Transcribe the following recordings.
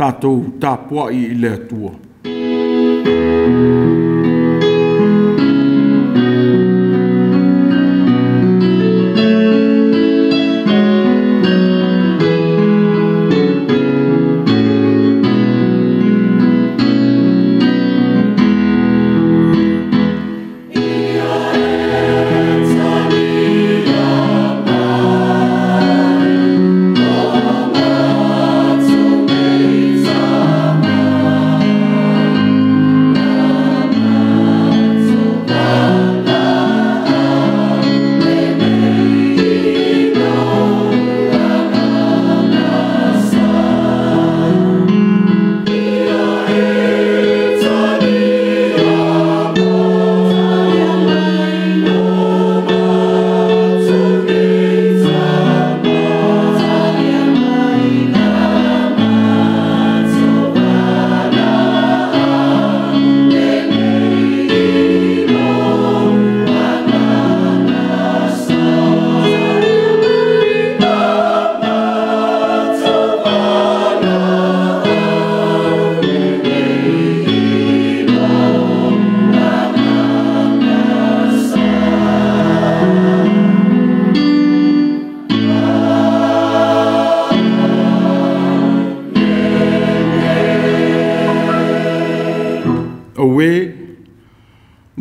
Tatou tapuai i le Atua.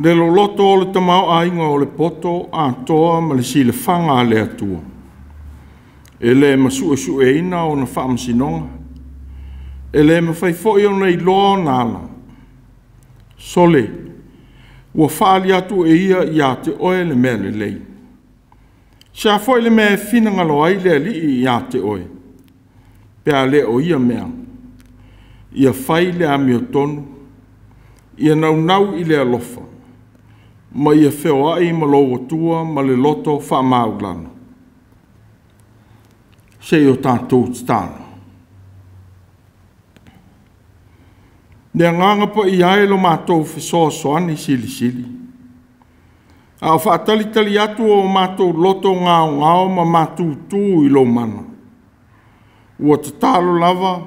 Le loloto o le tamaoaiga o le poto atoa ma le silafaga a le Atua, e le masuesueina ona faamasinoga, e le mafai foi ona iloa ona ala. Sole, ua faali atu e ia ia te oe le mea lelei. Se a foi le mea e finagalo ai le Alii ia te oe, pe a le o ia mea, ia fai le amiotonu, ia naunau i le alofa, ma ia feoai ma lou Atua ma le loto faamaulalo. Se i o tatou tatalo. Le Agaga Paia e lo matou fesoasoani silisili, a o faatalitali atu o matou loto gaogao ma matutu i lou mana, ua tatalo lava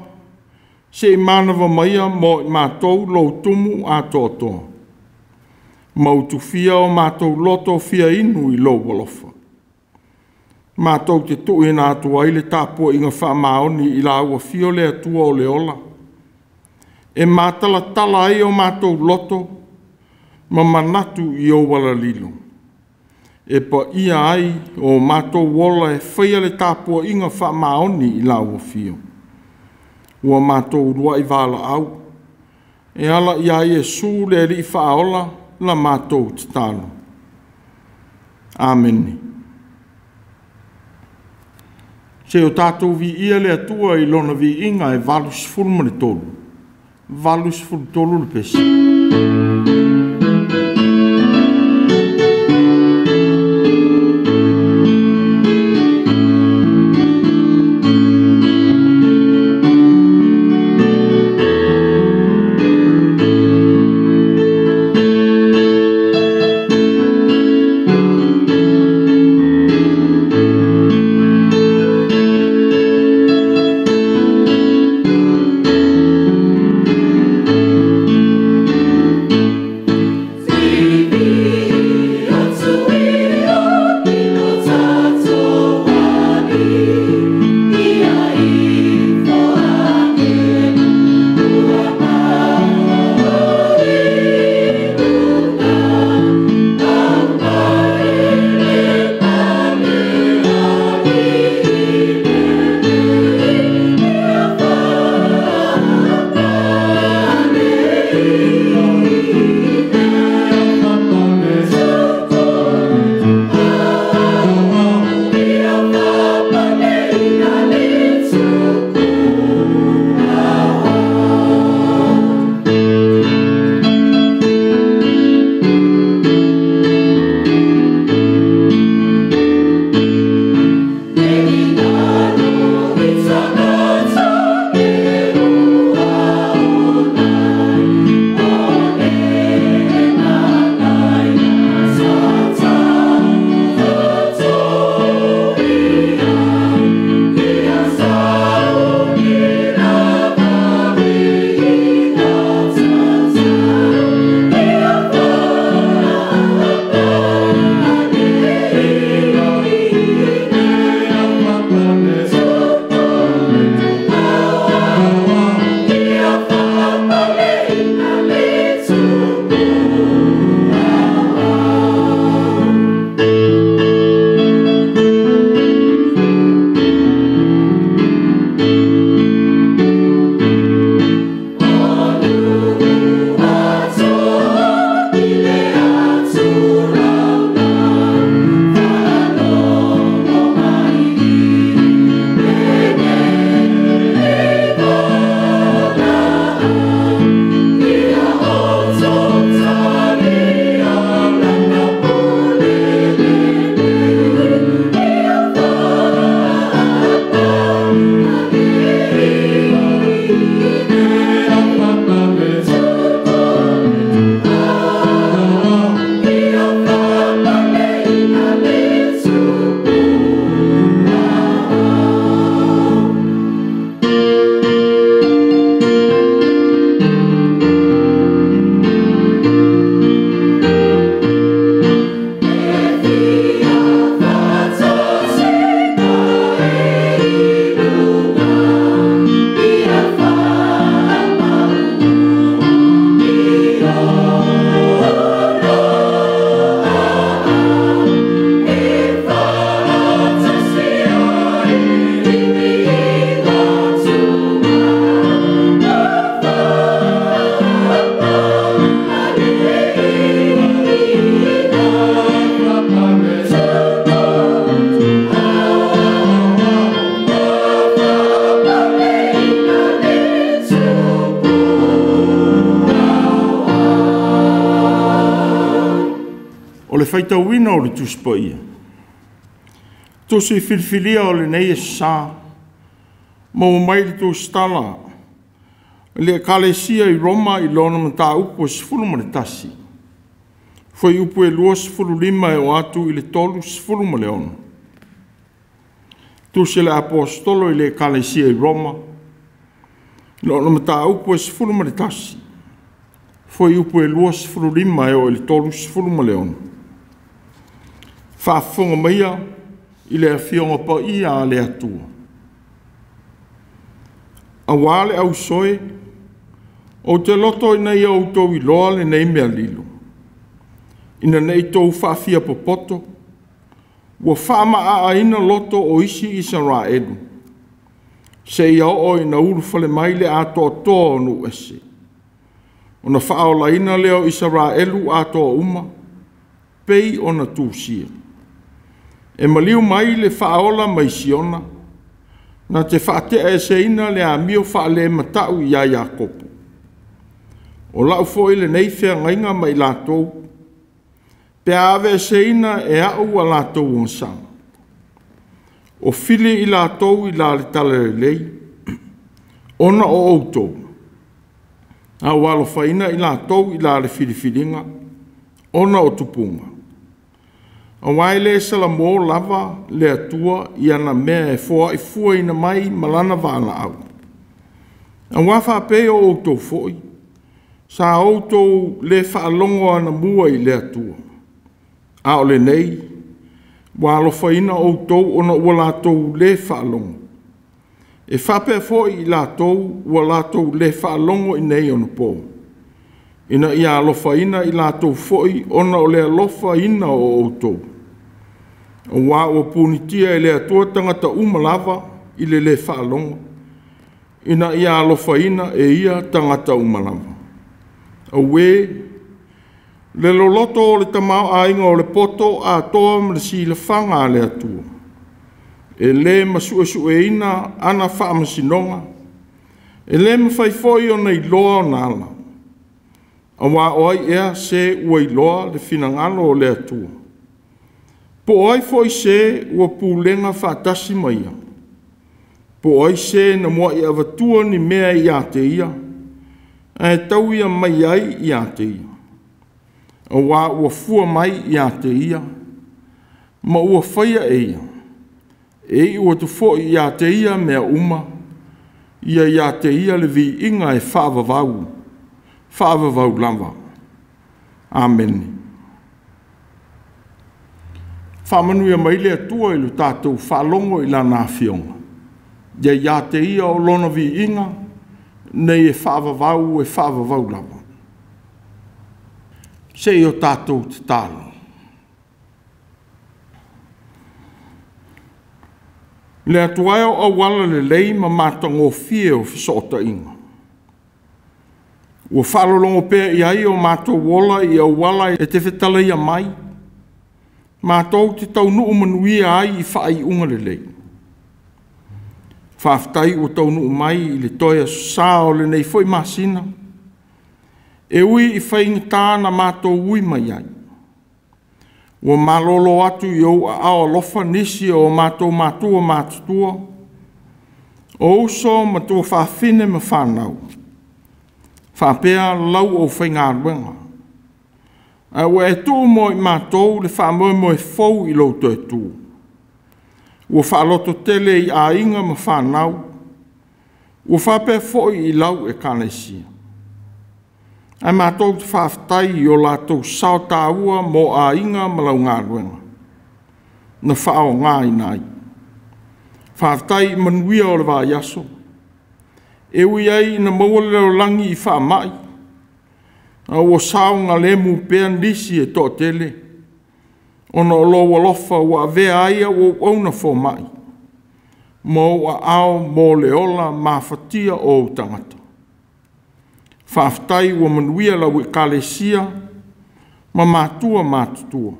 se i manava maia mo i matou lou tumu atoatoa, ma utufia o matou loto fia inu i lou alofa. Matou te tuuina atu ai le tapuaiga faamaoni i lau afio le Atua o le ola, e matalatala ai o matou loto ma manatu i ou alalilo, e paia ai o matou ola e faia le tapuaiga faamaoni i lau afio. Ua matou uluai valaau e ala ia Iesu le Alii Faaola la matou tatalo. Amene. Se o tatou viia le Atua i lona viiga e 83, 83 le pesi. faitauina o le Tusi Paia, tusi filifilia o lenei Aso Sa, maua mai le tusitala i le Ekalesia i Roma i lona mataupu e 11, fuaiupu e 25 e oo atu i le 36. Tusi a le Aposetolo i le Ekalesia i Roma, lona mataupu e 11, fuaiupu e 25 e oo i le 36. Faafofoga maia i le Afioga Paia a le Atua, aua le ausoe, ou te loto ina ia outou iloa lenei mea lilo, ina ne i tou faafiapopoto, ua faamaaaina loto o isi Isaraelu, seia oo ina ulufale mai le atoatoa o nuu ese, ona faaolaina lea o Isaraelu atoa uma, pei ona tusia. E maliu mai le faaola mai Siona, na te faateaeseina le amio faalemata'u ia Iakopo. O lau foi lenei feagaiga ma i latou, pe a aveeseina e a'u a latou agasala, o fili i latou i la le talalelei, ona o outou, a ua alofaina i latou i la le filifiliga, ona o tupuga. Aua e le salamo lava le Atua i ana mea e foai fuaina mai ma lana valaau. Aua faapei o outou foi, sa outou le faalogo anamua i le Atua, a o lenei ua alofaina outou ona ua latou le faalogo. E faapea foi i latou ua latou le faalogo i nei onapo, ina ia alofaina i latou foi ona o le alofaina o outou. Aua ua punitia e le Atua tagata uma lava i le le faalogo, ina ia alofaina e ia tagata uma lava. Auē, le loloto o le tamaoaiga o le poto atoa ma le silafaga a le Atua, e le masuesueina ana faamasinoga, e le mafai foi ona iloa ona ala. Aua o ai ea se ua iloa le finagalo o le Atua? Po o ai foi se ua pulega faatasi ma ia? Po o ai se na muai avatua ni mea ia te ia, ae tau ia mai ai ia te ia? Aua ua fua mai ia te ia, ma ua faia e ia, e iu atu foi ia te ia mea uma, ia ia te ia le viiga e faavavau, faavavau lava. Amene. Faamanuia mai le Atua i lo tatou faalogo i lana afioga, ia ia te ia o lona viiga, nei e faavavau e faavavau lava. Se i o tatou tatalo. Le Atua e o auala lelei ma matagofie o fesootaiga. Ua faalologo pea i ai o matou ola i auala e te fetalaia mai, matou te taunuu manuia ai i faaiuga lelei. Faafetai ua taunuu mai i le toe aso Sa o lenei foi masina, e ui i faigata na matou ui mai ai. Ua malolo atu i ou aao alofa nisi o matou matua matutua, o uso ma tuafafine ma fanau, faapea lau aufaigaluega. Ae ua e tuu mo i matou le faamoemoe fou i lou toe tu. Ua faalototele i aiga ma fanau, ua faapea foi i lau ekalesia. Ae matou te faafetai i o latou sao taua mo aiga ma lau galuega na faaaogaina ai. Faafetai i manuia o le vaiaso, e ui ai ina maua le lalolagi i faamai, a ua saogalemu pea nisi e toatele, ona o lou alofa ua avea ai au auauna fomai, ma ou aao mo le ola mafatia o ou tagata. Faafetai ua manuia lau ekalesia ma matua matutua.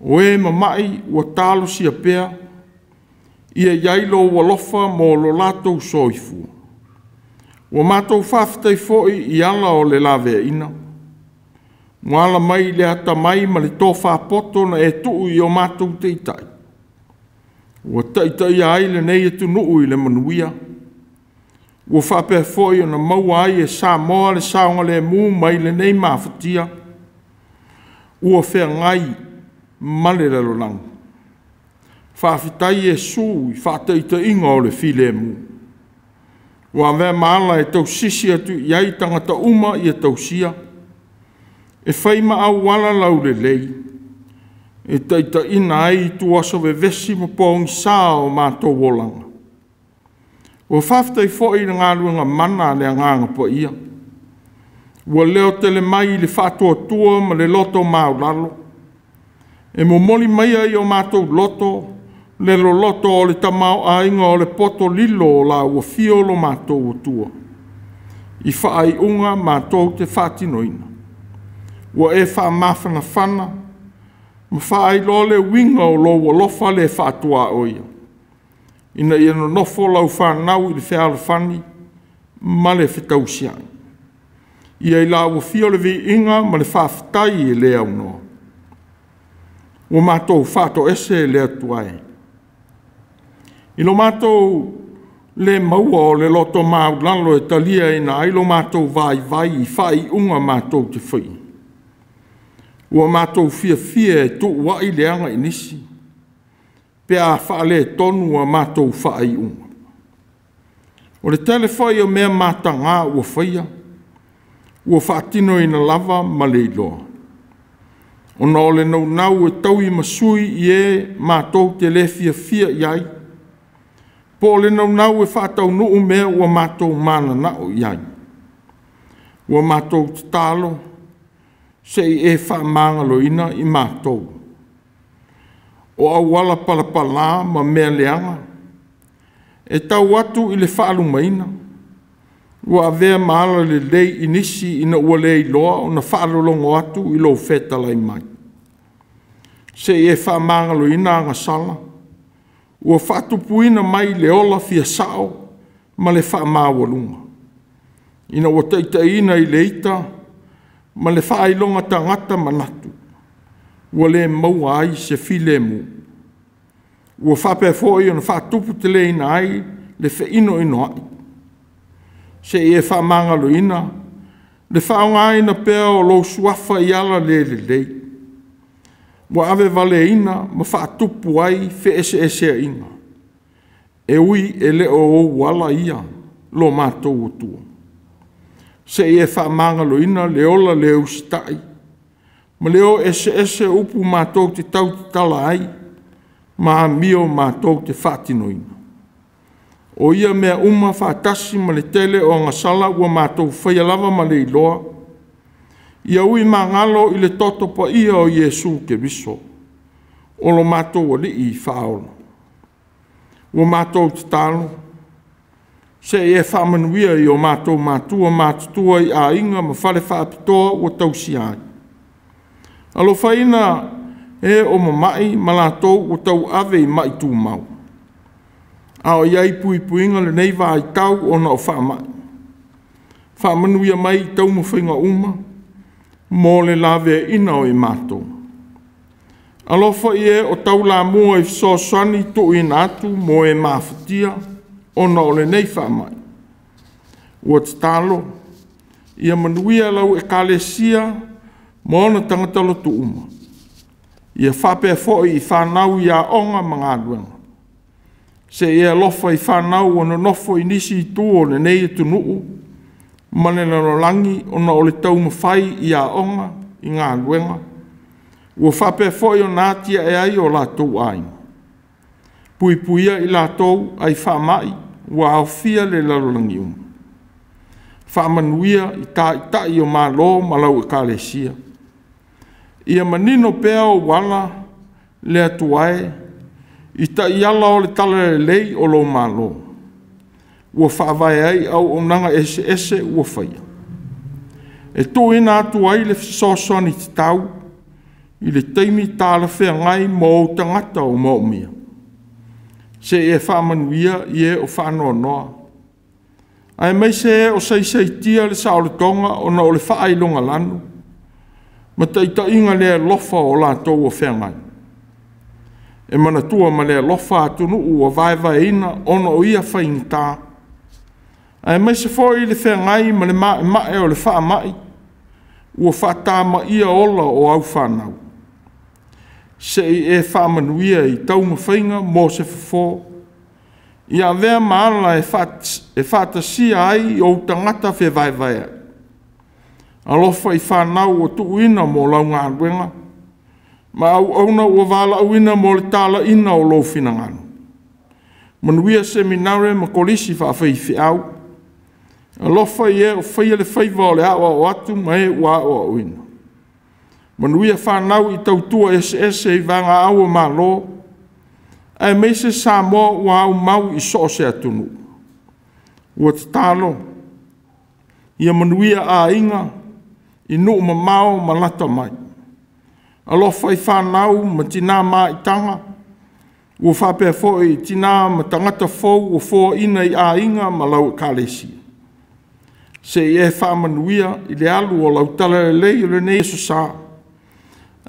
O e mamai ua talosia pea, ia i ai lou alofa mo lo latou soifua. Ua matou faafetai foi i ala o le laveaiina. Ua ala mai i le atamai ma le tofa poto na e tuu i o matou taitai, ua taitaia ai lenei atunuu i le manuia. Ua faapea foi ona maua ai e Samoa le saogalemu mai lenei mafatia ua feagai ma le lalolagi. Faafetai Iesu i faataitaiga o le filemu, ua avea ma ala e tausisi atu i ai tagata uma ia tausia, e fai ma auala laulelei e taitaiina ai ituaso vevesi ma pogisa o matou olaga. Ua faafetai foi i le galuega mana a le Agaga Paia, ua leotele mai i le faatuatua ma le loto maualalo, e momoli maia i o matou loto le loloto o le tamaoaiga o le poto lilo o la ua afio lo matou Atua, i faaiuga matou te faatinoina. Ua e faamafanafana ma faailoa le uiga o lou alofa le faatuaoia, ina ia nonofo lau fanau i le fealofani ma le fetausiai. Ia i la ua fia le viiga ma le faafetai e le aunoa. Ua matou faatoese le Atua e. I lo matou le maua o le loto maualalo e taliaina ai lo matou vaivai i faaiuga matou te faia, ua matou fiafia e tuuai leaga i nisi pe a faaletonu a matou faaiuga. O le tele foi o mea mataga ua faia, ua faatinoina lava ma le iloa, ona o le naunau e taui ma sui i e matou te le fiafia i ai, po o le naunau e faataunuu mea ua matou mananao i ai. Ua matou tatalo se i e faamagaloina i matou. O auala palapala ma mea leaga e tau atu i le faalumaina, ua avea ma alalelei i nisi ina ua le iloa ona faalologo atu i lou fetalai mai. Se i e faamagaloina agasala ua faatupuina mai le ola fia sao ma le faamaualuga, ina ua taitaiina i le ita ma le faailoga tagata manatu, ua le maua ai se filemu. Ua faapea foi ona faatuputeleina ai le feinoinoai. Se i e faamagaloina le faaaogaina pea o lou suafa i ala le lelei, ua avevaleina ma faatupu ai feeseeseaiga, e ui e le o ou ala ia lo matou Atua. Se i e faamagaloina le ola le usitai ma le o eseese o upu matou te tautatala ai ma amio matou te faatinoina. O ia mea uma faatasi ma le tele o agasala ua matou faia lava ma le iloa, ia ui magalo i le toto paia o Iesu Keriso, o lo matou Alii Faaola. Ua matou tatalo, se i e faamanuia i o matou matua matutua i aiga ma fale faapitoa ua tausia ai. Alofaina e o mamai ma latou ua tauave i mai tumau, a o i ai puipuiga lenei vaitau ona o faamai. Faamanuia mai i taumafaiga uma mo le laveaiina o i matou. Alofa i e o taulamua i fesoasoani tuuina atu mo e mafatia ona o lenei faamai. Ua tatalo ia manuia lau Ekalesia ma ona tagata lotu uma. Ia faapea foi i fanau i aoga ma galuega. Se i e alofa i fanau ua nonofo i nisi itu o lenei atunuu ma le lalolagi ona o le taumafai i aoga, i galuega, ua faapea foi ona atiae ai o latou aiga. Puipuia i latou ai faamai ua aofia le lalolagi uma. Faamanuia i taitai o Malo ma lau Ekalesia. Ia manino pea ou ala le Atua e, i taiala o le talalelei o lou Malo, ua faavae ai auaunaga eseese ua faia, e tuuina atu ai le fesoasoani tatau i le taimi talafeagai mo ou tagata o moomia. Se i e faamanuia i e o faanoanoa, aemaise e o saisaitia le saolotoga ona o le faailogalanu, ma taitaiga le alofa o latou ua feagai. E manatua ma le alofa atunuu ua vaevaeina ona o ia faigata, aemaise foi le feagai ma le maemae o le faamai ua faatamaia ola o au fanau. Se i e faamanuia i taumafaiga mo se fofo, ia avea ma ala e faatasia ai ou tagata fevaevaea'i. Alofa i fanau ua tuuina mo lau galuega, ma auauna ua valaauina mo le talaiina o lou finagalo. Manuia Seminare ma Kolisi faafaifeau. Alofa i e o faia le faiva o le aoao atu ma e ua aoaoina. Manuia fanau i tautua eseese i vagaau o Malo, aemaise Samoa ua aumau i so o se atunuu. Ua tatalo ia manuia aiga i nuu mamao ma lata mai. Alofa i fanau ma tina maitaga, ua faapea foi i tina ma tagata fou ua foaina i aiga ma lau Ekalesia. Se i e faamanuia i le alu o lau talalelei i lenei aso sa.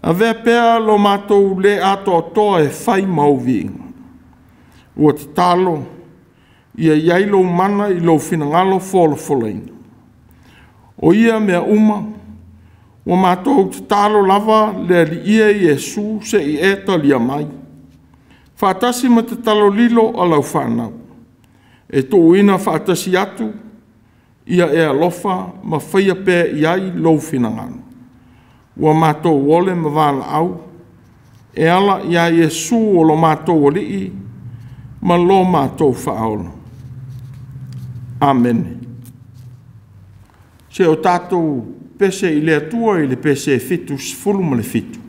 Avea pea lo matou le atoatoa e fai ma ou viiga. Ua tatalo ia i ai lou mana i lou finagalo folafolaina. O ia mea uma ua matou tatalo lava le Alii e Iesu se i e talia mai, faatasi ma tatalo lilo a lau fanau, e tuuina faatasi atu ia e alofa ma faia pea i ai lou finagalo. Ua matou ole ma valaau e ala ia Iesu o lo matou Alii ma lo matou Faaola. Amene. Se o tatou pese i le Atua i le pese 77.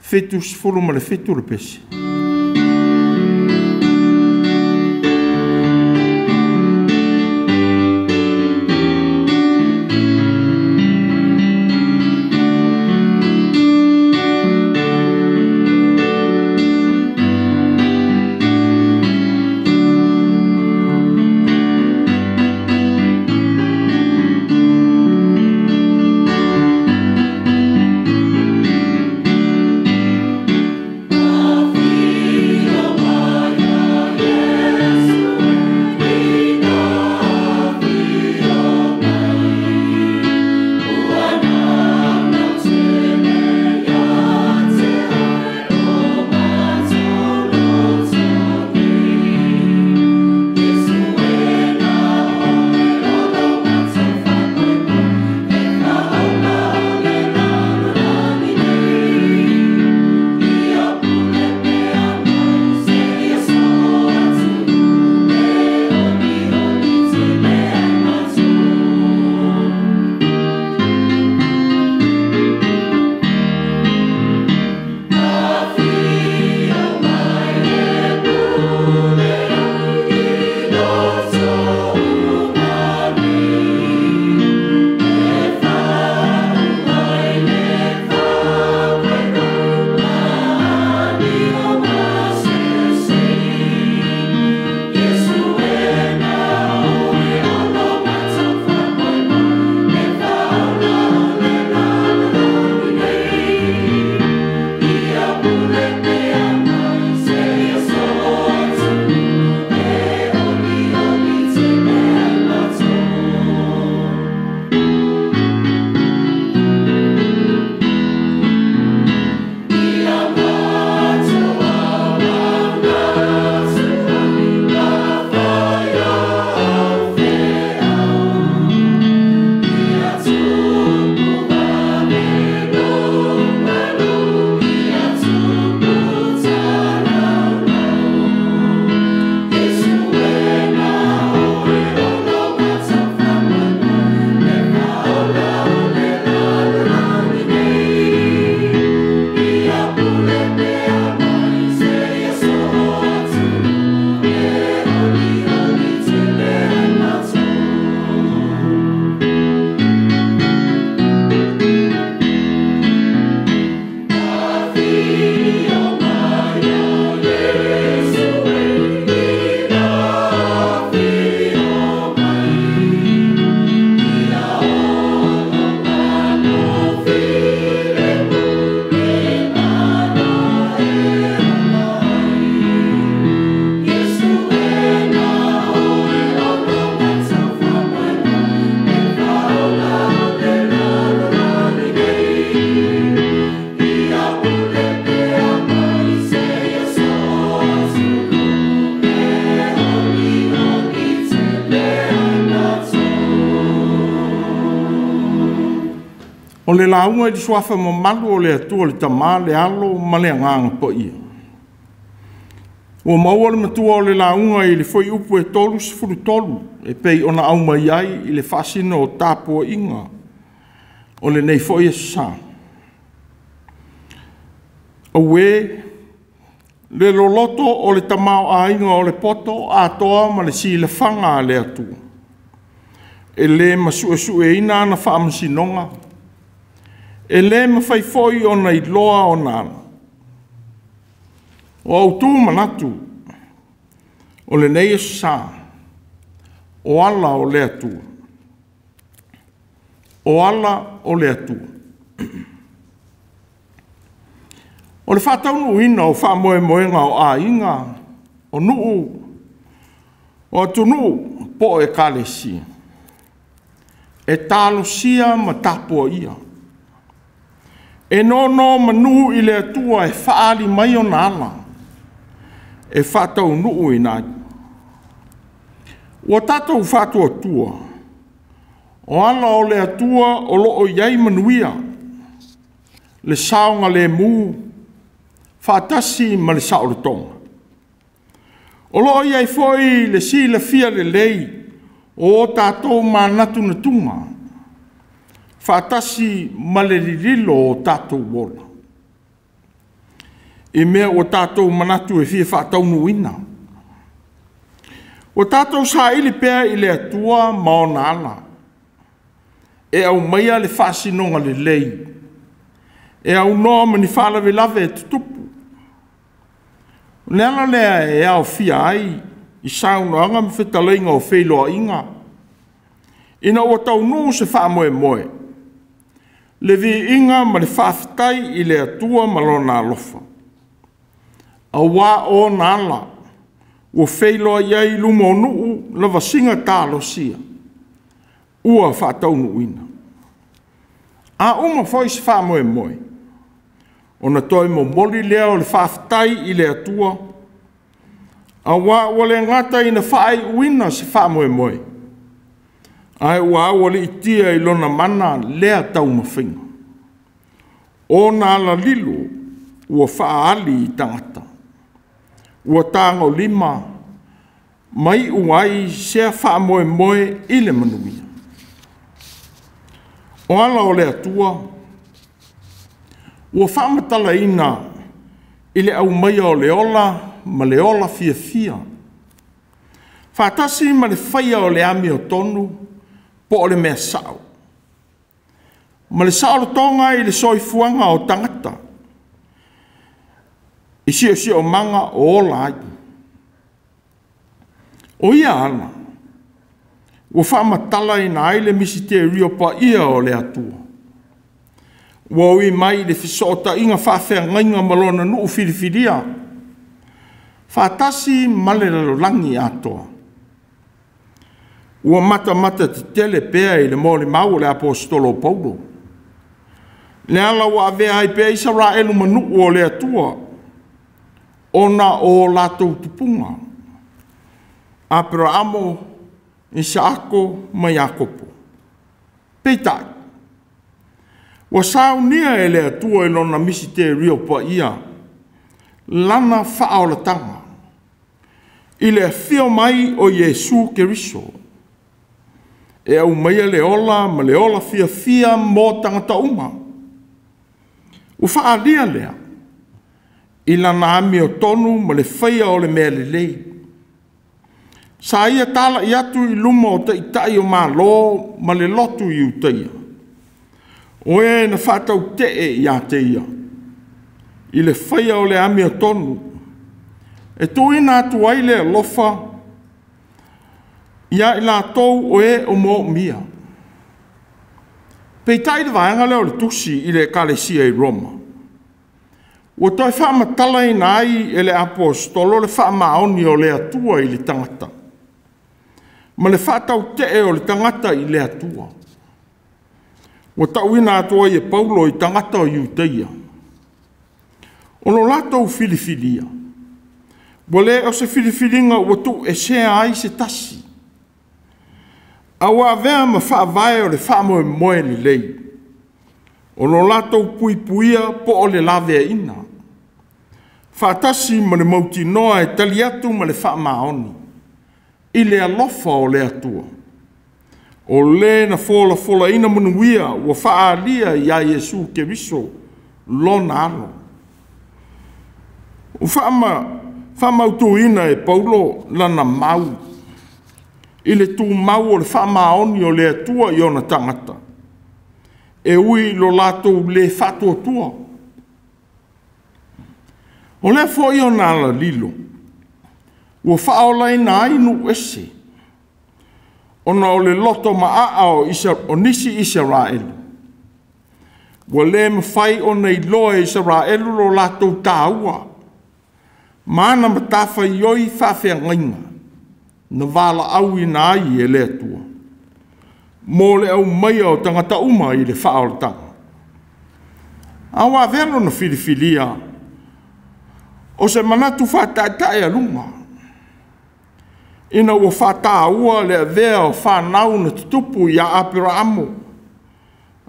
77 le pese. Amen. O le lauga i le suafa mamalu o le Atua le Tama, le Alo ma le Agaga Paia. Ua maua le matua o le lauga i le fuaiupu e 33 e pei ona aumai ai i le faasino o tapuaiga o lenei foi aso sa. Auē, le loloto o le tamaoaiga o le poto atoa ma le silafaga a le Atua, e le masuesueina ana faamasinoga, e le mafai foi ona iloa ona ala. O autu manatu o lenei aso sa, o ala o le Atua. O ala o le Atua. O le faataunuuina o faamoemoega o aiga, o nuu, o atunuu po o ekalesia, e talosia ma tapuaia. E nonomanu i le Atua e faaali mai ona ala e faataunuuina ai. Ua tatou faatuatua, o ala o le Atua o lo o i ai manuia, le saogalemu faatasi ma le saolotoga. O lo o i ai foi le silafia lelei o o tatou manatunatuga faatasi ma le lililo o tatou ola i mea ua tatou manatu e fia faataunuuina. Ua tatou saili pea i le Atua ma ona ala e aumaia le faasinoga lelei e aunoa ma ni faalavelave e tutupu. O le ala lea e aofia ai i saunoaga ma fetalaiga o feiloaiga, ina ua taunuu se faamoemoe, le viiga ma le faafetai i le Atua ma lona alofa, aua o ona ala ua feiloai ai i luma o nuu lavasiga talosia ua faataunuuina. A uma foi se faamoemoe, ona toe momoli lea o le faafetai i le Atua, aua ua le gata ina faaiuina se faamoemoe, ae ua aualiitia i lona mana lea taumafaiga. Ona alalilo ua faaali i tagata, ua tagolima ma iu ai sea faamoemoe i le manuia. O ala o le Atua ua faamatalaina i le aumaia o le ola ma le ola fiafia, faatasi ma le faia o le amiotonu po o le mea sao, ma le saolotoga i le soifuaga o tagata i siosiomaga o ola ai. O ia ala ua faamatalaina ai le misiterio paia o le Atua, ua ui mai i le fesootaiga faafeagaiga ma lona nuu filifilia, faatasi ma le lalolagi atoa. Ua matamata tetele pea i le molimau o le aposetolo o Paulo, le ala ua avea ai pea Isaraelu ma nuu o le Atua, ona o latou tupuga, Aperaamo, Isaako ma Iakopo. Peitai, ua saunia e le Atua i lona misiterio paia lana faaolataga i le afio mai o Iesu Keriso, e aumaia le ola ma le ola fiafia mo tagata uma. Ua faaalia lea i lana amiotonu ma le faia o le mea lelei. Sa ia tala'i atu i luma o taitai o Malo ma le lotu i Iutaia, o e na faatautee ia te ia i le faia o le amiotonu, e tuuina atu ai le alofa ia i latou o e o moomia. Peitai le vaega lea o le tusi i le ekalesia i Roma, ua toe faamatalaina ai e le aposetolo le faamaoni o le Atua i le tagata, ma le faatautee o le tagata i le Atua. Ua tauina atu ai e Paulo i tagata o Iutaia, o lo latou filifilia, ua le o se filifiliga ua tuuesea ai se tasi, a ua avea ma faavae o le faamoemoe lelei, O lo latou puipuia po o le laveaiina, faatasi ma le mautinoa e tali atu ma le faamaoni i le alofa o le Atua, o le na folafolaina manuia ua faaalia ia Iesu Keriso lona alo. Ua faamautuina e Paulo lana mau i le tumau o le faamaoni o le Atua i ona tagata, e ui i lo latou le faatuatua. O lea foi ona alalilo ua faaolaina ai nuu ese, ona o le loto maaa o nisi Isaraelu, ua le mafai ona iloa e Isaraelu lo latou taua ma ana matafaioi faafeagaiga na valaauina ai e le Atua mo le aumaia o tagata uma i le faaolataga. A ua avea lona filifilia o se manatu faataetaealuga, ina ua faataua le avea o fanau na tutupu ia Aperaamo,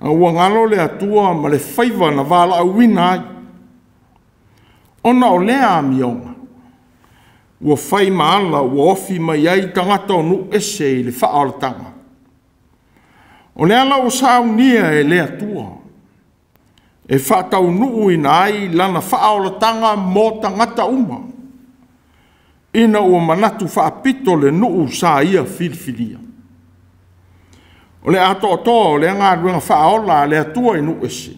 a ua galo le Atua ma le faiva na valaauina ai. Ona o lea amioga, ua fai ma ala ua ofi mai ai tagata o nuu ese i le faaolataga. O le ala ua saunia e le Atua, e faataunuuina ai lana faaolataga mo tagata uma, ina ua manatu faapito le nuu sa ia filifilia. O le atoatoa o lea galuega faaola a le Atua i nuu ese,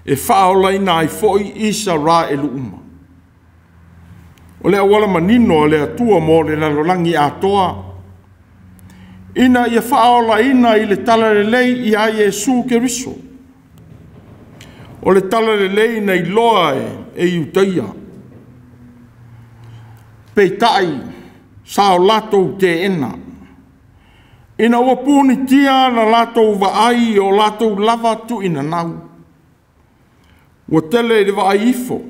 e faaolaina ai foi Isaraelu uma. O le auala manino a le Atua mo le lalolagi atoa, ina ia faaolaina i le talalelei ia Iesu Keriso. O le talalelei na iloa e Iutaia, peitai sa o latou teena, ina ua punitia la latou vaai o latou lava tuuinanau. Ua tele i le vaai ifo,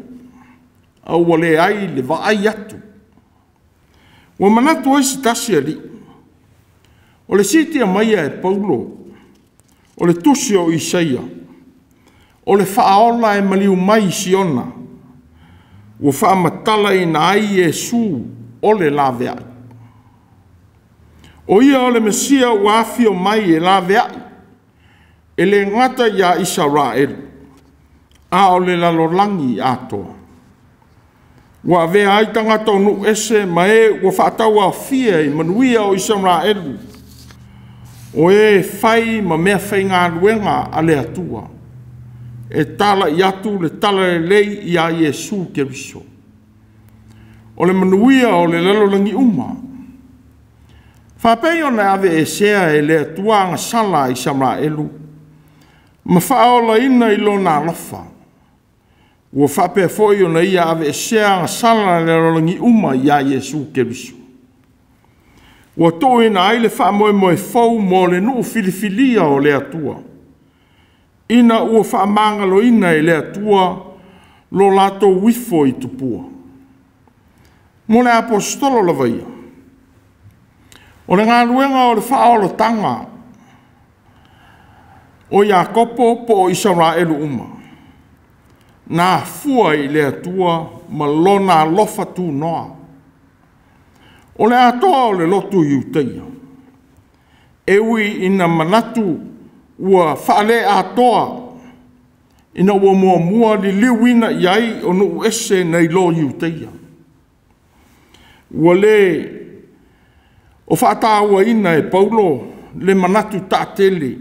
a ua leai le vaai atu. Ua manatu ai se tasi alii, o le siitia maia e Paulo, o le tusi o Isaia, o le faaola e maliu mai i Siona, ua faamatalaina ai Iesu o le laveai. O ia o le Mesia ua afio mai e laveai, e le gata ia Isaraelu, a o le lalolagi atoa. Ua avea ai tagata o nuu ese ma e ua faatauaofia i manuia o Isaraelu, o e fai ma mea faigaluega a le Atua, e talai atu le talalelei ia Iesu Keriso. O le manuia o le lalolagi uma. Faapei ona aveesea e le Atua agasala a Isaraelu ma faaolaina i lona alofa, ua faapea foi ona ia aveesea agasala a le lalolagi uma ia Iesu Keriso. Ua tuuina ai le faamoemoe fou mo le nuu filifilia o le Atua, ina ua faamagaloina e le Atua lo latou ifo i tupua. Mo le aposetolo lava ia, o le galuega o le faaolataga o Iakopo po o Isaraelu uma, na afua i le Atua ma lona alofa tunoa. O le atoa o le lotu Iutaia, e ui ina manatu ua faaleatoa ina ua muamua liliuina i ai o nuu ese nai lo Iutaia. Ua le o faatauaina e Paulo le manatu taatele.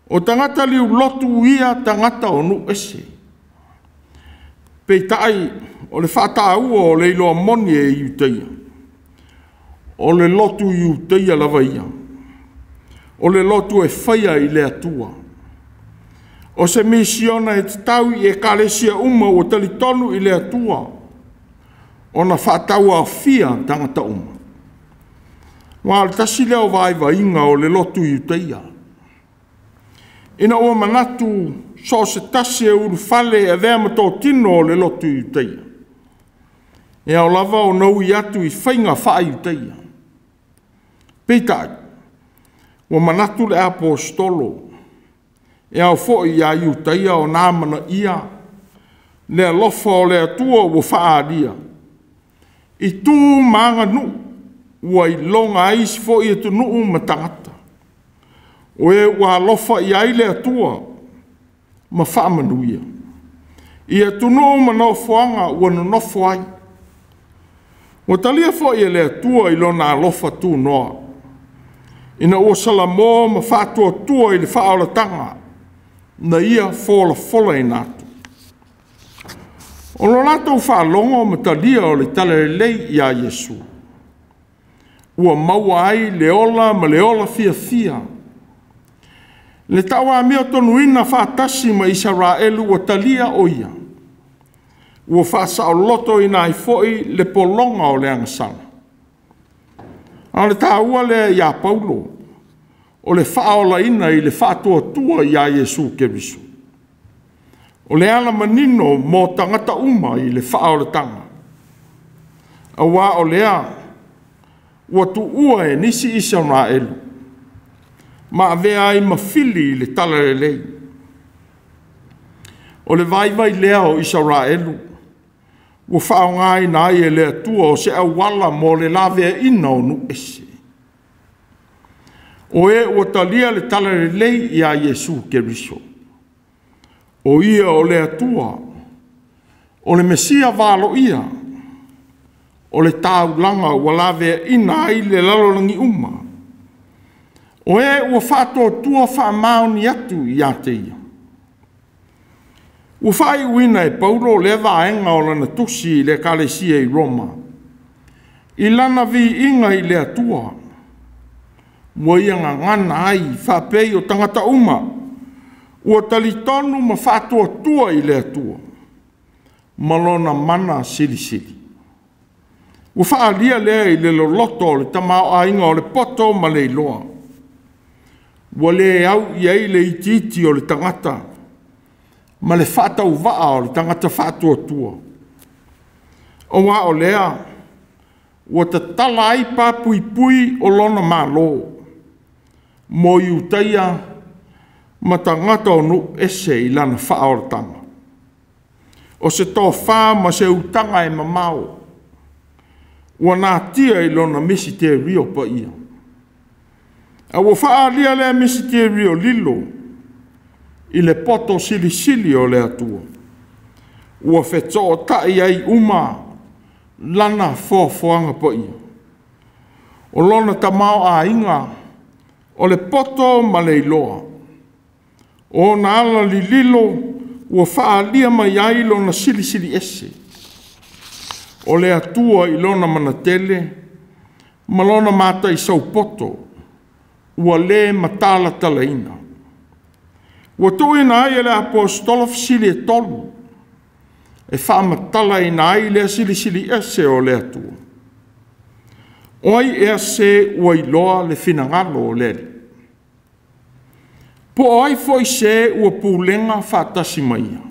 O tagata liulotu ia tagata o nuu ese. Peitai o le faataua o le iloa moni e Iutaia, o le lotu Iutaia lava ia, o le lotu e faia i le Atua. O se misiona e tatau i ekalesia uma ua talitonu i le Atua, ona faatauaofia tagata uma. Ua o le tasi lea o vaivaiga o le lotu Iutaia. Ina ua manatu so o se tasi e ulufale e avea ma totino o le lotu Iutaia, e ao lava ona ui atu i faiga faa-Iutaia. Peitai, ua manatu le aposetolo, E ao foi ia Iutaia ona amanaia le alofa o le Atua ua faaalia i tu ma aganuu ua iloga ai isi foi atunuu ma tagata, o e ua alofa i ai le Atua ma faamanuia i atunuu ma nofoaga ua nonofo ai. Ua talia foi e le Atua i lona alofa tunoa, ina ua salamo ma faatuatua i le faaolataga na ia folafolaina atu. O lo latou faalogo ma talia o le talalelei ia Iesu, ua maua ai le ola ma le ola fiafia, le tauamiotonuina faatasi ma Isaraelu ua talia o ia, ua faasaolotoina ai foi le pologa o le agasala. A o le taua lea ia Paulo, o le faaolaina i le faatuatua ia Iesu Keriso. O le ala manino mo tagata uma i le faaolataga, auā o lea ua tuua e nisi Isaraelu ma avea ai ma fili i le talalelei. O le vaivai lea o Isaraelu ua faaaogaina ai e le Atua o se auala mo le laveaiina o nuu ese. O e ua talia le talalelei ia Iesu Keriso, o ia o le Atua, o le Mesia valoia, o le taulaga ua laveaiina ai le lalolagi uma. O e ua faatuatua faamaoni atu ia te ia. Ua faaiuina e Paulo lea vaega o lana tusi i le Ekalesia i Roma, i lana viiga i le Atua, ua ia gagana ai faapei o tagata uma, ua talitonu ma faatuatua i le Atua, ma lona mana silisili. Ua faaalia lea i le loloto o le tamaoaiga o le poto ma le iloa. Ua le au i ai le itiiti o le tagata ma le faatauvaa o le tagata faatuatua. Auā o lea ua tatala ai papuipui o lona Malo mo Iutaia ma tagata o nuu ese i lana faaolataga. O se tofa ma se utaga e mamao ua natia i lona misiterio paia. A ua faaalia lea misiterio lilo i le poto silisili o le Atua, ua fetootai ai uma lana foafoaga paia. O lona tamaoaiga o le poto ma le iloa, o ona ala lililo ua faaalia mai ai lona silisili ese. O le Atua i lona manatele ma lona mataisaupoto ua le matalatalaina. Ua tuuina ai e le apostola fesili e 3 e faamatalaina ai lea silisili ese o le Atua. O ai ea se ua iloa le finagalo o le Alii? Po o ai foi se ua pulega faatasi ma ia?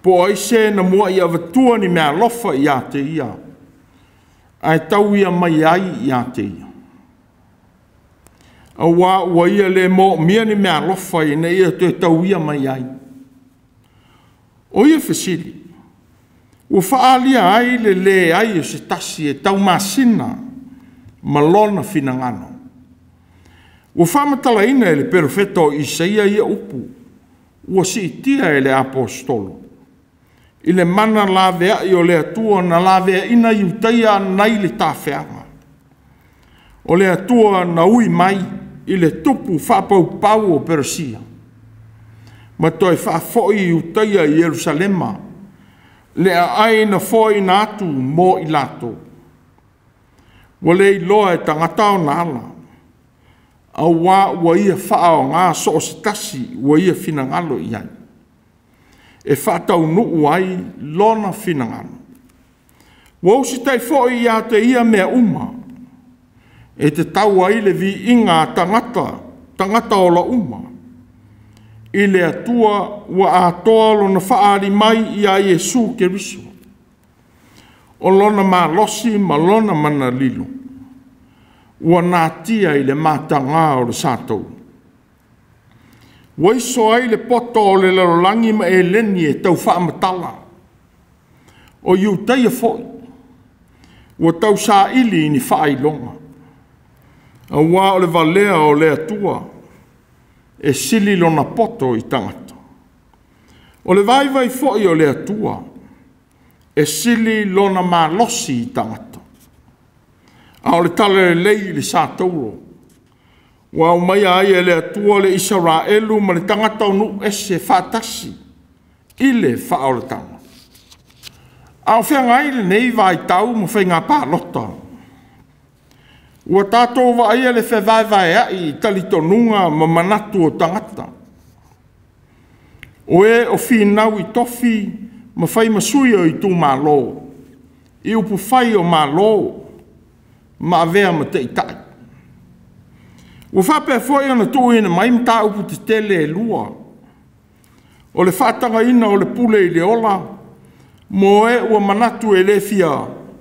Po o ai se na muai avatua ni meaalofa ia te ia, ae tau ia mai ai ia te ia? Auā ua ia le moomia ni meaalofa ina ia toe tauia mai ai. O ia fesili, ua faaalia ai le leai o se tasi e taumasina ma lona finagalo. Ua faamatalaina e le perofeta o Isaia ia upu, ua siitia e le apostolo, i le mana laveai o le Atua na laveaina Iutaia nai le tafeaga. O le Atua na ui mai i le tupu faapaupau o Peresia, ma toe faafoi Iutaia i Ierusalema, le aai na foaina atu mo i latou. Ua le iloa e tagata ona ala, auā ua ia faaaoga so o se tasi ua ia finagalo i ai, e faataunuu ai lona finagalo. Ua usitai foi ia te ia mea uma, e tatau ai le viiga a tagata, tagata ola uma, i le Atua ua atoa lona faaali mai ia Iesu Keriso, o lona malosi ma lona mana lilo, ua natia i le matagā o le satou. Ua iso ai le poto o le lalolagi ma eleni e tau faamatala. O Iutaia foi, ua tau saili i ni faailoga. Auā o le valea o le Atua, e sili lona poto i tagata. O le vaivai foi o le Atua, e sili lona malosi i tagata. A o le tala lelei i le sa tauro, ua aumaia ai e le Atua le Isaraelu ma le tagata o nuu ese faatasi i le faaolataga. A o feagai lenei vaitau ma faiga palota, ua tatou vaaia le fevaevaea'i i talitonuga ma manatu o tagata. O e o finau i tofi ma fai ma sui o itumalo, i upufai o Malo ma avea ma taitai. Ua faapea foi ona tuuina mai mataupu tetele e lua, o le faatagaina o le pule i le ola mo e ua manatu e le fia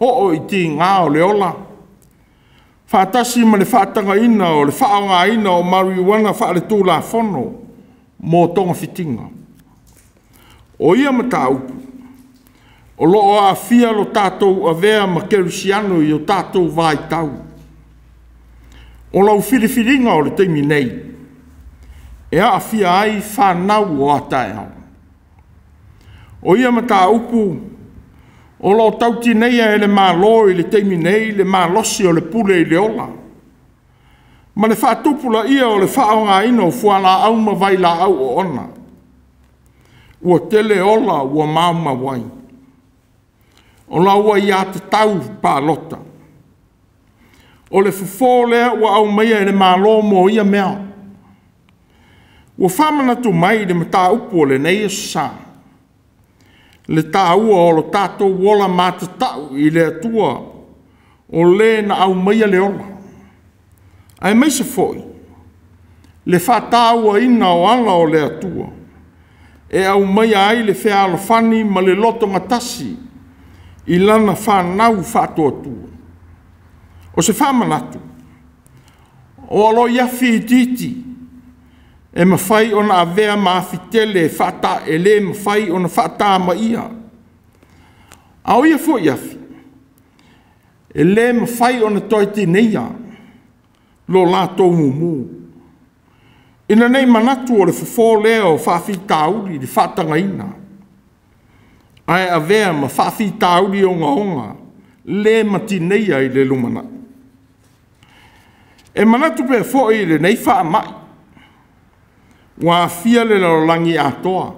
oo i tiga o le ola, faatasi ma le faatagaina o le faaaogaina o mariuana faaletulafono mo togafitiga. O ia mataupu o lo o aafia lo tatou avea ma kerisiano i o tatou vaitau. O lau filifiliga o le taimi nei, e aafia ai fanau o a taeao. O ia mataupu o lo o tautineia e le Malo i le taimi nei le malosi o le pule i le ola, ma le faatupulaia o le faaaogaina o fualaau ma vailaau oona. Ua tele ola ua maumau ai. O lau aiatatau palota. O le fofo lea ua aumaia e le Malo mo ia mea. Ua faamanatu mai le mataupu o lenei aso sa, le taua o lo tatou ola matatau i le Atua o le na aumaia le ola, aemaise foi le faatauaina o ala o le Atua e aumaia ai le fealofani ma le lotogatasi i lana fanau faatuatua. O se faamanatu, o aloiafi itiiti e mafai ona avea ma afi tele e le mafai ona faatamaia. A o ia foi afi, e le mafai ona toe tineia lo latou mumu. Ina nei manatu o le fofo lea o faafitauli le faatagaina, ae avea ma faafitauli ogaoga le matineia i le lumanai. E manatu pea foi i lenei faamai, ua aafia le lalolagi atoa.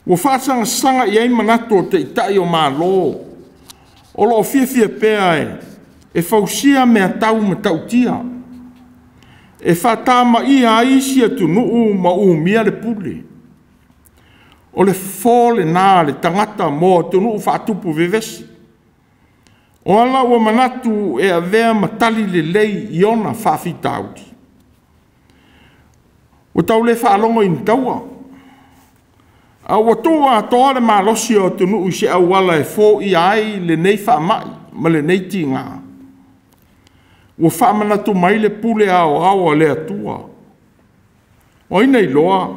Ua faasagasaga i ai manatu o taitai o Malo o lo o fiafia pea e fausia mea tau matautia, e faatamaia ai isi atunuu ma umia le pule. O le fofo lena a le tagata mo atunuu faatupu vevesi. O ala ua manatu e avea ma tali lelei i ona faafitauli. Ua tau le faalogo i ni taua, a ua tuu atoa le malosi o atunuu i se auala e foia ai lenei faamai ma lenei tiga. Ua faamanatu mai le pule aoao a le Atua. O ai na iloa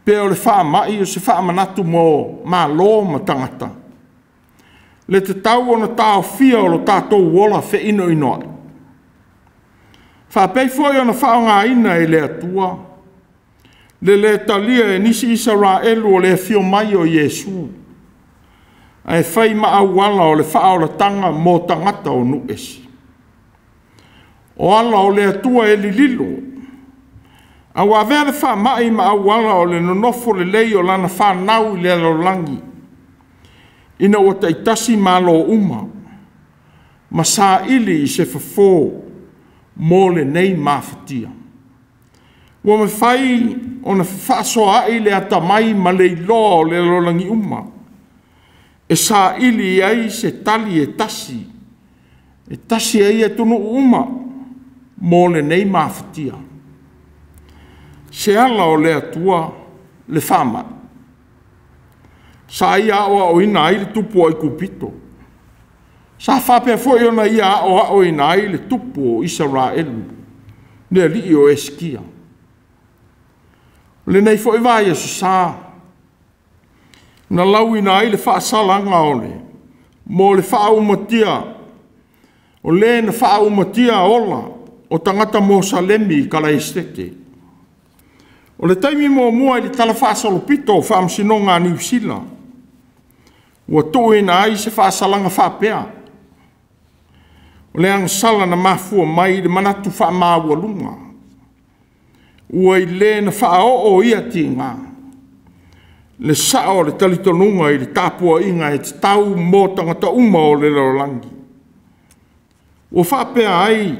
pe o le faamai o se faamanatu mo Malo ma tagata, le tatau ona taofia o lo tatou ola feinoinoai. Faapea foi ona faaaogaina e le Atua le le talia e nisi Isaraelu o le afio mai o Iesu, ae fai ma auala o le faaolataga mo tagata o nuu ese. O ala o le Atua e lililo, a ua avea le faamai ma auala o le nonofo lelei o lana fanau i le lalolagi, ina ua taitasi malo uma ma saili i se fofo mo lenei mafatia. Ua mafai ona fefaasoaai le atamai ma le iloa o le lalolagi uma, e saili ai se tali e tasi, e tasi ai atunuu uma mo lenei mafatia. Se ala o le Atua le faamai. Sa ia aoaoina ai le tupu o Aikupito. Sa faapea foi ona ia aoaoina ai le tupu o Isaraelu, le alii o Esikia. O lenei foi vaiaso sa, na lauina ai le faasalaga o le mo le faaumatia o le na faaumatia ola o tagata Mosalemi i Kalaesetete. O le taimi muamua i le tala faasolopito o faamasinoga a Niu Sila ua tuuina ai se faasalaga faapea, o le agasala na mafua mai i le manatu faamaualuga ua i le na faaoo ia tiga le sao o le talitonuga i le tapuaiga e tatau mo tagata uma o le lalolagi. Ua faapea ai,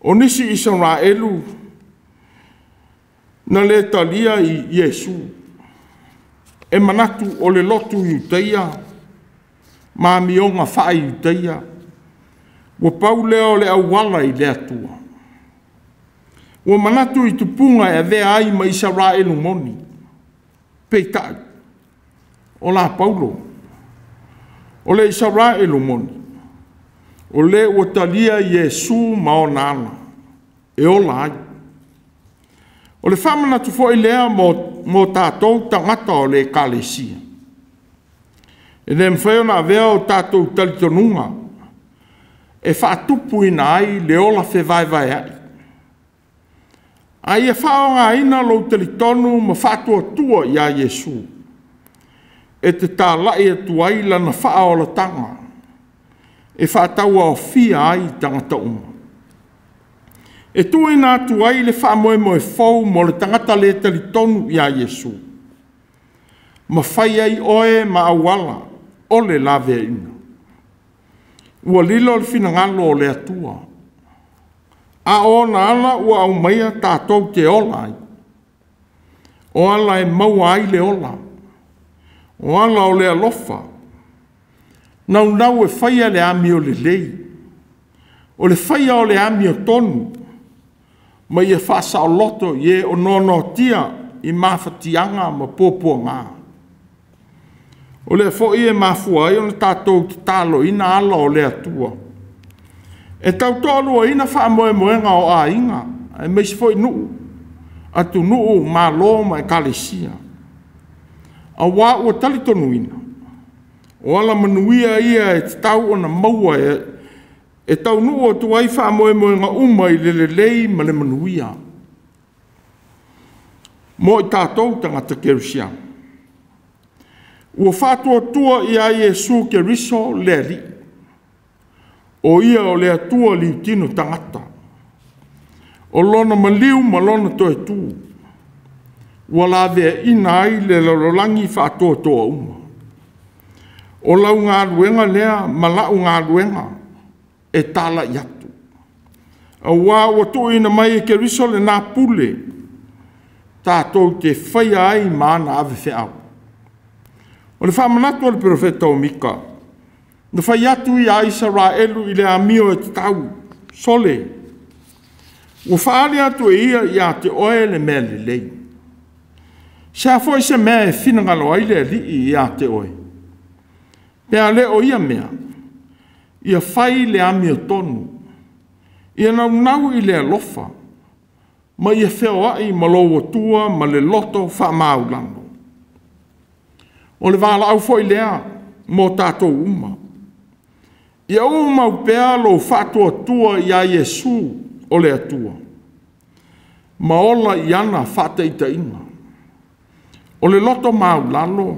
o nisi Isaraelu na le talia i Iesu, e manatu o le lotu Iutaia ma amioga faa-Iutaia, ua pau lea o le auala i le Atua. Ua manatu i tupuga e avea ai ma Isaraelu moni, peitai, o la Paulo, o le Isaraelu moni, o le ua talia Iesu ma ona ala e ola ai. O le faamanatu foi lea mo tatou tagata o le Ekalesia. E le mafai ona avea o tatou talitonuga e faatupuina ai le ola fevaevaeai. A ia faaaogaina lou talitonu ma faatuatua ia Iesu e te talai atu ai lana faaolataga e faatauaofia ai tagata uma. E tuuina atu ai le faamoemoe fou mo le tagata le talitonu ia Iesu, ma fai ai oe ma auala o le laveaiina. Ua lilo le finagalo o le Atua, a o ona ala ua aumaia tatou te ola ai. O ala e maua ai le ola, o ala o le alofa, naunau e faia le amio lelei, o le faia o le amiotonu, ma ia faasaoloto i e o noanoatia i mafatiaga ma puapuaga. O lea foi e mafua ai ona tatou tataloina ala o le Atua, e tautoaluaina faamoemoega o aiga, aemaise foi nuu, atunuu, malo ma ekalesia. Auā ua talitonuina, o alamanuia ia e tatau ona maua e taunuu atu ai faamoemoega uma i le lelei ma le manuia. Mo i tatou tagata kerisiano, ua faatuatua ia Iesu Keriso le Alii, o ia o le Atua liutino tagata, o lona maliu ma lona toe tu, ua laveaina ai le lalolagi faatoatoa uma. O lau galuega lea ma la'u galuega e talai atu, auā ua tuuina mai e Keriso lena pule tatou te faia ai ma ana avefeau. O le faamanatu a le perofeta o Mika, na fai atu ia Isaraelu i le amio e tatau, sole, ua faaali atu e ia ia te oe le mea lelei. Se a foi se mea e finagalo ai le Alii ia te oe, pe a le o ia mea, ia fai le amiotonu, ia naunau i le alofa, ma ia feoai ma lou Atua ma le loto faamaulalo. O le valaau foi lea mo tatou uma. Ia umau pea lou faatuatua ia Iesu o le Atua, ma ola i ana faataitaiga. O le loto maulalo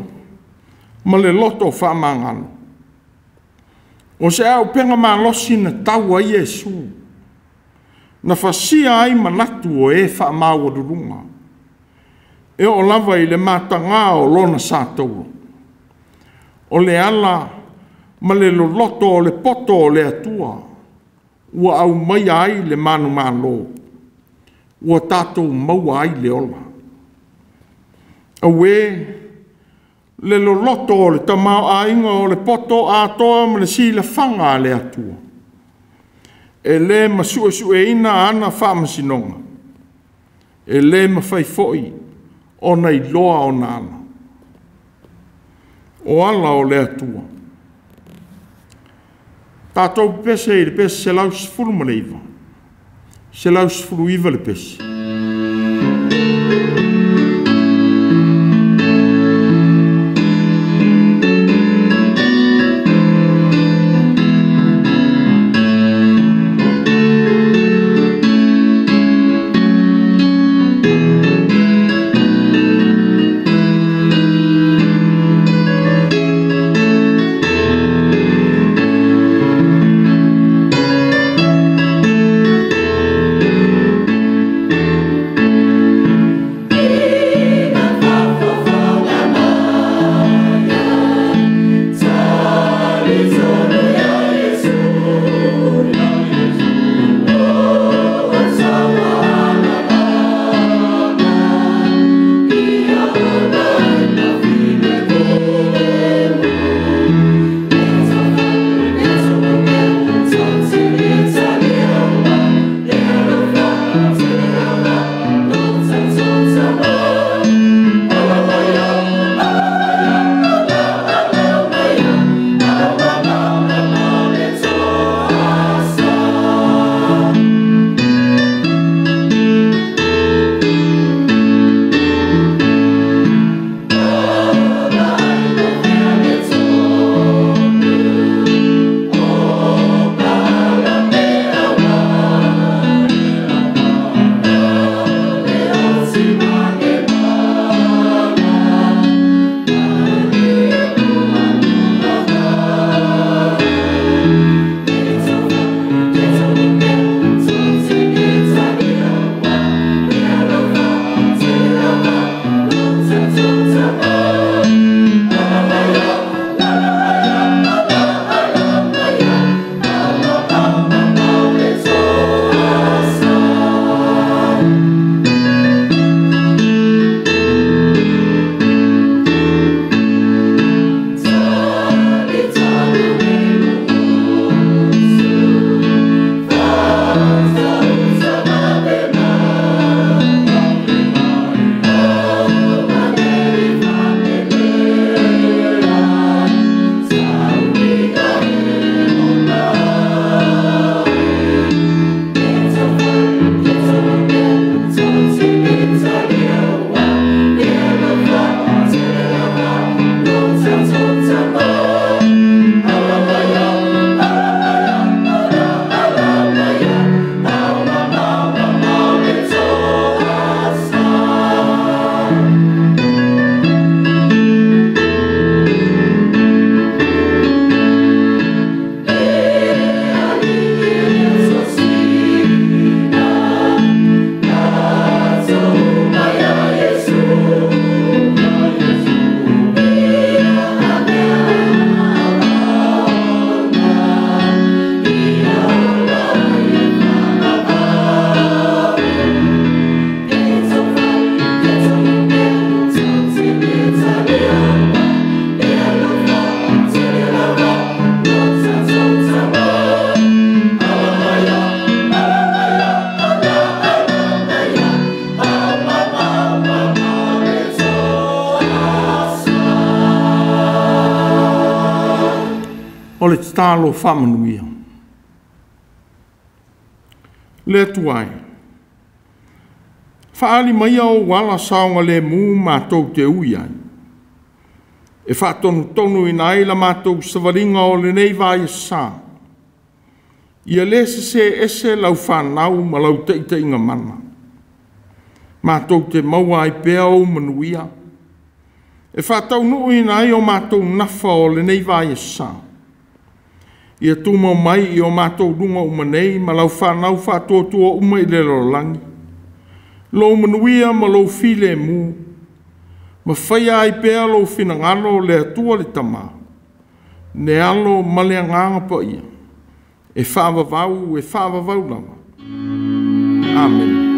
ma le loto faamagalo. O se auupega malosi na tau ai Iesu, na fasia ai manatu o e faamaualuluga, e oo lava i le matagā o lona sataua. O le ala ma le loloto o le poto o le Atua ua aumaia ai le manumalo, ua tatou maua ai le ola. Auē le loloto o le tamaoaiga o le poto atoa ma le silafaga a le Atua, e le masuesueina ana faamasinoga, e le mafai foi ona iloa ona ala. O ala o le Atua. Tatou pepese i le pese 119, 119 le pese. O le tatalo faamanuia. Le Atua e, faaali maia ou ala saogalemu matou te ui ai, e faatonutonuina ai la matou savaliga o lenei vaiaso. Ia le sese ese lau fanau ma lau taitaiga mana, matou te maua ai pea ou manuia, e faataunuuina ai o matou nafa o lenei vaiaso. Ia tumau mai i o matou luga uma nei ma lau fanau faatuatua uma i le lalolagi, lou manuia ma lou filemu, ma faia ai pea lou finagalo le Atua le Tama, le Alo ma le Agaga Paia, e faavavau, e faavavau lava. Amene.